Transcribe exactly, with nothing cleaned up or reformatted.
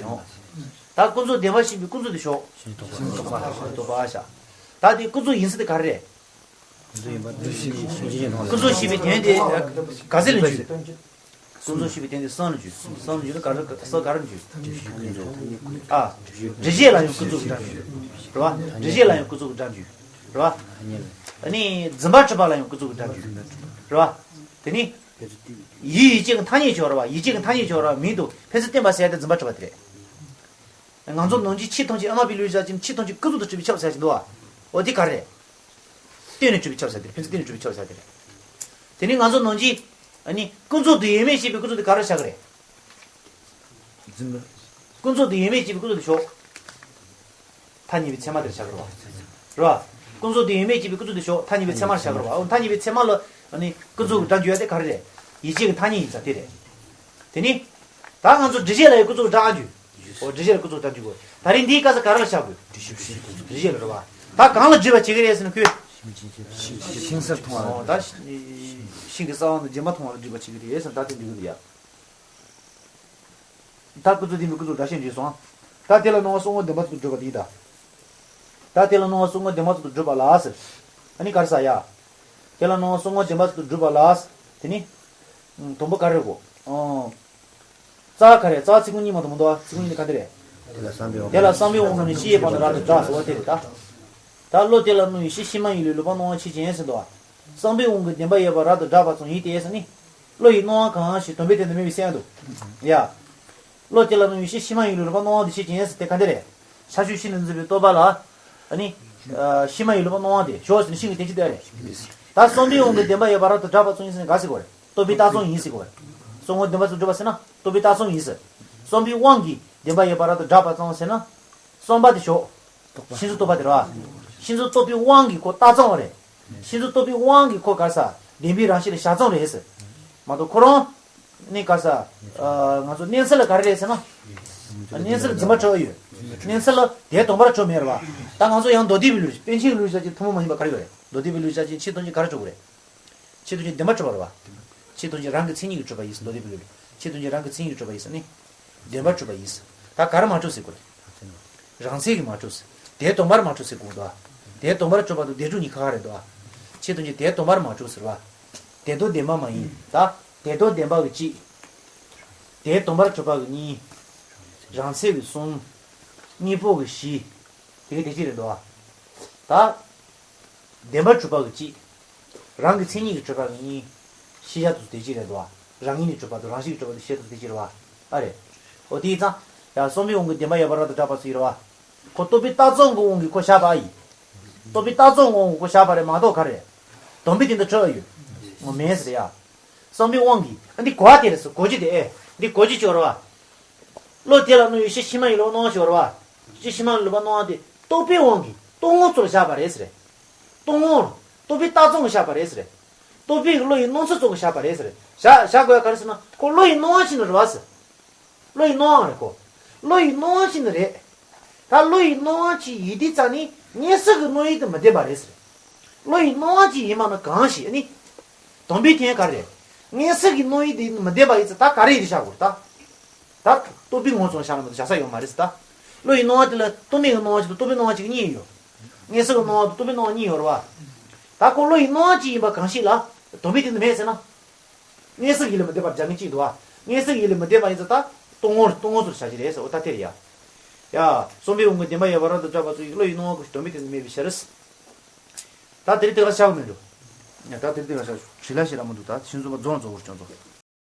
ཡོང་། ད་ཀུན་རྫོབ་བདེན་པར་ཤེས་པའི་ཀུན་རྫོབ་དེ་ཞོག་ཤིན་ཏུ་རྟོག་པ། ཤིན་ཏུ་རྟོག་པ་ཨ་ཤ། ད་དེ་ཀུན་རྫོབ་ཡིན་ས་དེ་ག་རེ་རེད། ཀུན་རྫོབ་ཡིན་པ་འདུ་ཤེས་ཀྱི་ཤེས་བྱེད་ཀྱི་ཀུན་རྫོབ་ཞེས་པའི་དོན་དེ་ག་ཚད་ལ་འཇུག་ཀུན་རྫོབ་ཞེས་པའི་དོན་དེ་གསུམ་ལ་འཇུག་གསུམ་ལ་འཇུག་ན་ག་རེ་ས་ག་རེ་འཇུག་ཨ། སྒྲུབ་བྱེད་ལ་ཡང་ཀུན་རྫོབ་ཀྱི་སྒྲ་འཇུག་རེད་བ། སྒྲུབ་བྱེད་ལ་ཡང་ཀུན་རྫོབ་ཀྱི་སྒྲ་འཇུག་རེད་བ། ཨ་ནི་འཛིན་པ་གྲུབ་པ་ལ་ཡང་ཀུན་རྫོབ་ཀྱི་སྒྲ་འཇུག་རེད་བ། དེ་ནི། ཡིད་ཡིད་བྱེད་ཀྱི་ཐ་སྙད་ཅིག་ཡོད་རེད་བ། ཡིད་བྱེད་ཀྱི་ཐ་སྙད་ཅིག་ཡོད་རེད་བ། མིང་དུ་ཕན་ཚུན་བསྟན་པ་ཟེར་ཡ་དེ་འཛིན་པ་གྲུབ་པ་དེ་རེད། ང་ཚོ་ནང་བཞིན་ཆོས་ཐམས་ཅད་ཨ་མ་པའི་ལུས་བཞག་ཅིང་ཆོས་ཐམས་ཅད་ཀུན་རྫོབ་ཏུ་གྲུབ་པས་ཁྱབ་ཟེར་ཞིག་འདུག་བ། འོ་དེ་ག་རེད། བརྟེན་ནས་གྲུབ་པས་ཁྱབ་ཟེར་དེ་རེད། ཕན་ཚུན་བརྟེན་ནས་གྲུབ་པས་ཁྱབ་ཟེར་དེ་རེད། དེ་ནི་ང་ཚོ་ནང་བཞིན་ཨ་ནི་ཀུན་རྫོབ་ཏུ་ཡོད་མེད་ཞེས་པའི་ཀུན་རྫོབ་དེ་ག་རེ་ཆགས་ཀྱི་རེད། འཛིན་པ། ཀུན་རྫོབ་ཏུ་ཡོད་མེད་ཅེས་པའི་ཀུན་རྫོབ་ཏུ་ཞོག་ཐ་སྙད་པའི་ཚད་མ་དེར་བཞག་གི་རེད་བ། རེད་བ། ཀུན་རྫོབ་ཏུ་ཡོད་མེད་ཅེས་པའི་ཀུན་རྫོབ་ཏུ་ཞོག་ཐ་སྙད་པའི་ཚད་མར་བཞག་གི་རེད་བ། འོ་ཐ་སྙད་པའི་ཚད་མ་ལ་ཨ་ནི་ཀུན་རྫོབ་ཀྱི་སྒྲ་འཇུག་ཡ་དེ་ག་རེ་རེད། ཡིད་བྱེད་ཀྱི་ཐ་སྙད་ཡིན་ཙང་དེ་རེད། དེ་ནི། ད་ང་ཚོ་འགྲེལ་བཤད་ལ་ཡང་ཀུན་རྫོབ་ཀྱི་སྒྲ་འཇུག་འོ་འགྲེལ་བཤད་ལ་ཀུན་རྫོབ་སྒྲ་འཇུག་གོ་ད་རིང་འདིའི་སྐབས་སུ་ག་རེ་ལ་བཞག་དགོས། འགྲེལ་བཤད་ལ་རེད་བ། ད་གང་ལ་སྒྲིབ་པ་བྱེད་ཀྱི་རེད་ཟེར་ན་ཁོས། ཤིང་སར་མཐོང་བ། འོ་ད། ཤིང་གི་རྩ་བ་ནས་བརྒྱན་པ་མཐོང་བ་ལ་སྒྲིབ་པ་བྱེད་ཀྱི་རེད་ཟེར་ན་ད་དེ་འགྲིག་གི་འདུག་ཡ། ད་ཀུན་རྫོབ་བདེན་པའི་ཀུན་རྫོབ་སྒྲ་བཤད་འགྲིག་སོང་། ད་དེ་ལ་སྣང་བ་སོ་ལྔ་བདེན་པ་ཚོ་སྒྲུབ་པ་དེ་ཡིན་ད། ད་དེ་ལ་སྣང་བ་སོ་ལྔ་བདེན་པ་ཚོ་སྒྲུབ་པ་ལ་ཟེར། ཨ་ནི་ག་རེ་ཟེར་ཡ། དེ་ལ་སྣང་བ་སོ་ལྔ་བདེན་པ་ཚོ་སྒྲུབ་པ་ལ་ཟེར། དེ་ནི། དང་པོ་ག་རེ་གོ་ཨང་། རྩ་བ་ག་རེ་རྩ་བ་ཚིག་ཀུན་གཉིས་མ་གཏོགས་མི་འདུག་ཨ། ཚིག་ཀུན་གཉིས་དེ་ག་འདི་རེད། དེ་ལ་བསམ་པའི་དབང་དེ་ལ་བསམ་པའི་དབང་གིས་ནི་ཕྱི་ཡི་བར་དུ་རབ་ཏུ་བསྒྲགས་ཟེར་བ་དེ་རེད་ད། ད་བློ་དེ་ལ་སྣང་བའི་ཕྱིར་ཕྱི་མ་ཡིན་ལུགས་ལུགས་པ་སྣང་བ་ཕྱིར་བྱེད་ཟེར་འདུག་ཨ། བསམ་པའི་དབང་གིས་བདེན་པ་ཡོད་པ་རབ་ཏུ་བསྒྲགས་པ་ཙམ་ཡིན་ཏེ་ཟེར་ནི། བློ་ཡི་སྣང་བ་གང་ཞིག་དོན་པའི་དོན་དུ་མེད་པའི་སེམས་འདུག་ཡ། བློ་དེ་ལ་སྣང་བའི་ཕྱིར་ཕྱི་མ་ཡིན་ལུགས་ལུགས་པ་སྣང་བ་དེ་ཕྱིར་བྱེད་ཟེར་དེ་ག་འདི་རེད། ཤར་ཕྱོགས་ཕྱི་ནས་འཛིན་པའི་རྟོག་པ་ལ། ཨ་ནི། ཕྱི་མ་ཡིན་ལུགས་པ་སྣང་བ་དེ་ཞོག་ཟེར་ནི་ཤིང་གི་དེ་ཅི་ལྟར་རེད། ད་བསམ་པའི་དབང་གིས་བདེན་པ་ཡོད་པ་རབ་ཏུ་བསྒྲགས་པ་ཙམ་ཡིན་ཟེར་ནི་ག་ཟེར་གོ་རེད། རྟོག་པའི་རྟགས་ཙམ་ཡིན་ཟེར་གོ་རེད། སོ་ལྔ་བདེན་པ་ཚོ་སྒྲུབ་པ་ཟེར་ན་རྟོག་པའི་རྟགས་ཙམ་ཡིན་ཟེར། བསམ་པའི་དབང་གིས་བདེན་པ་ཡོད་པ་རབ་ཏུ་བསྒྲགས་པ་ཙམ་ཟེར་ན། བསམ་པ་དེ་ཞོག་ཤིང་ཚུལ་རྟོག་པ་དེ་རེད་བ། ཤིང་ཚུལ་རྟོག་པའི་དབང་གིས་ཁོ་རྟགས་ཙམ་བ་རེད། ཤིང་ཚུལ་རྟོག་པའི་དབང་གིས་ཁོ་ག་ས་བདེན་པའི་རང་བཞིན་ལ་བཞག་ཙམ་རེད་ཟེར། མ་གཏོགས་ཁོ་རང་ནི་ག་ས་ང་ཚོ་གནས་ཚུལ་ལ་ག་རེ་རེད་ཟེར་ན། གནས་ཚུལ་ལ་འཛིན་པ་གྲུབ་ཡོད། གནས་ཚུལ་ལ་དེ་སྟོང་པར་གྲུབ་མེད་རེད་བ། ད་ང་ཚོ་ཡང་མདོ་སྡེ་པའི་ལུགས་པཎ་ཆེན་གྱི་ལུགས་བྱ་ཅིག་ཐུན་མོང་མ་ཡིན་པ་ག་རེ་ཡོད་རེད། མདོ་སྡེ་པའི་ལུགས་བྱ་ཅིག་ཆོས་ཐམས་ཅད་ག་རེ་གྲུབ་དགོས་རེད། ཆོས་ཐམས་ཅད་བདེན་པར་གྲུབ་པ་རེད་བ། ཆོས་ཐམས་ཅད་རང་གི་མཚན་ཉིད་ཀྱིས་གྲུབ་པ་ཡིན་ཟེར་མདོ་སྡེ་པའི་ལུགས་ལ། ཆོས་ཐམས་ཅད་རང་གི་མཚན་ཉིད་ཀྱིས་གྲུབ་པ་ཡིན་ཟེར་ནི། བདེན་པར་གྲུབ་པ་ཡིན་ཟེར། ད་ག་རེ་མ་གྲུབ་ཟེར་དགོས་རེད། རང་མཚན་གྱིས་མ་གྲུབ་ཟེར། དེ་སྟོང་པར་མ་གྲུབ་ཟེར་དགོས་འདུག་བ། དེ་སྟོང་པར་གྲུབ་པ་དང་དེ་གྲུབ་གཉིས་ཁ་ཁ་རེད་འདུག་བ། ཆོས་ཐམས་ཅད་དེ་སྟོང་པར་མ་གྲུབ་ཟེར་བ། དེ་དོན་བདེན་པ་མ་ཡིན་ད། དེ་དོན་བདེན་པ་གི་གཅིག་དེ་སྟོང་པར་གྲུབ་པ་གི་གཉིས། རང་མཚན་གྱི་གསུམ། གཉིས་པོ་གི་བཞི། དེ་གི་དེ་གཅིག་རེད་འདུག་བ། ད། བདེན་པར་གྲུབ་པ་གི་གཅིག་རང་གི་མཚན་ཉིད་ཀྱིས་གྲུབ་པ་གི་གཉིས། ཤེས་བྱ་དེ་ཚོ་དེ་གཅིག་རེད་འདུག་བ། རང་ངོས་ནས་གྲུབ་པ་དང་རང་བཞིན་གྱིས་གྲུབ་པ་དང་ཤེས་རྟོགས་དེ་གཅིག་རེད་བ། ཨ་རེད། འོ་དེ་ཡིན་ཙང་། ཡང་བསམ་པའི་དབང་གིས་བདེན་པ་ཡོད་པ་རབ་ཏུ་བསྒྲགས་པ་ཚོ་ཡིན་རེད་བ། ཁོ་རྟོག་པའི་རྟགས་ཙམ་གྱི་དབང་གིས་ཁོ་བཞག་པ་ཡིན། རྟོག་པའི་རྟགས་ཙམ་གྱི་དབང་གིས་ཁོ་བཞག་པ་རེད་མ་གཏོགས་ག་རེ། དོན་པའི་དོན་དུ་གྲུབ་ཡོད། ངོ་མེད་ཟེར་ཡ། བསམ་པའི་དབང་གིས་ཨ་འདི་གོ་བ་དེ་རེད་ཟེར་གོ་རྒྱུ་དེ་ཨེ། འདི་གོ་རྒྱུ་ཅིག་ཡོད་རེད་བ། བློ་དེ་ལ་སྣང་བའི་ཕྱིར་ཕྱི་མ་ཡིན་ལུགས་པ་སྣང་བ་ཞིག་ཡོད་རེད་བ། ཕྱིར་ཕྱི་མ་ཡིན་ལུགས་པ་སྣང་བ་དེ་རྟོག་པའི་དབང་གིས་རྟོག་ངོ་ཚོར་བཞག་པ་རེད་ཟེར། རྟོག་ངོ་། རྟོག་པའི་རྟགས་ཙམ་གྱིས་བཞག་པ་རེད་ཟེར། རྟོག་པའི་བློ་ཡི་སྣང་ཚུལ་ཙམ་གྱིས་བཞག་པ་རེད་ཟེར། བཞག་བཞག་དགོས་ཡ་ག་རེ་ཟེར་ན་ཁོ་བློ་ཡི་སྣང་བ་ཞིག་ནི་རེད་བ་ཟེར། བློ་ཡི་སྣང་བ་རེད་ཁོ། བློ་ཡི་སྣང་བ་ཞིག་ནི་རེད། ད་བློ་ཡི་སྣང་བ་ཅིག་ཡིན་དུས་ཙང་ནི་མངོན་སུམ་གྱི་སྣང་ཡུལ་དེ་མི་བདེན་པ་རེད་ཟེར། བློ་ཡི་སྣང་བ་ཅིག་ཡིན་པ་ནི་གང་ཞིག་ནི། དམ་པའི་དོན་ག་རེ་རེད། མངོན་སུམ་གྱི་སྣང་ཡུལ་དེ་མི་བདེན་པ་ཡིན་ཙང་ད་ག་རེ་ཡིན་དུ་བཞག་དགོས་རེད་ད། ད་རྟོག་པའི་ངོ་ཙམ་བཞག་ན་མི་འདུག་བཞག་ས་ཡོད་མ་རེད་ཟེར་ད། བློ་ཡི་སྣང་བ་དེ་ལ་རྟོག་མེད་ཀྱི་སྣང་བ་ཅིག་དང་རྟོག་པའི་སྣང་བ་ཅིག་གཉིས་ཡོད། མངོན་སུམ་གྱི་སྣང་བ་དང་རྟོག་པའི་སྣང་བ་གཉིས་ཡོད་རེད་བ། ད་ཁོ་བློ་ཡི་སྣང་བ་ཅིག་ཡིན་པ་གང་ཞིག་ལ་དམ་པའི་དོན་དུ་མེད་ཟེར་ན། མངོན་སུམ་ཡིད་ལ་མི་བདེན་པར་སྦྱར་མཁན་གཅིག་འདུག་བ། མངོན་སུམ་ཡིད་ལ་མི་བདེན་པ་ཡིན་ཙང་ད་རྟོག་ངོ་རྟོག་ངོ་ཚོར་བྱ་གི་རེད་ཟེར་འོ་ད་དེ་རེད་ཡ། ཡ། བསམ་པའི་དབང་གིས་བདེན་པ་ཡོད་པ་རབ་ཏུ་བསྒྲགས་པ་ཚོ་ཡི་བློ་ཡི་སྣང་བ་ཀུན་ཞིག་དོན་མེད་དོན་དུ་མེད་པའི་ཕྱིར། ད་དེ་རིང་དེ་ག་བཞག་གི་མི་འདུག་ཡ་ད་དེ་རིང་དེ་ག་བཞག་བྲིས་ལ་ཞེ་དྲག་མི་འདུག་ད་ཕྱིན་ཚོན་པ་རྫོང་རྫོགས་པར་སྐྱོན་ཚོ།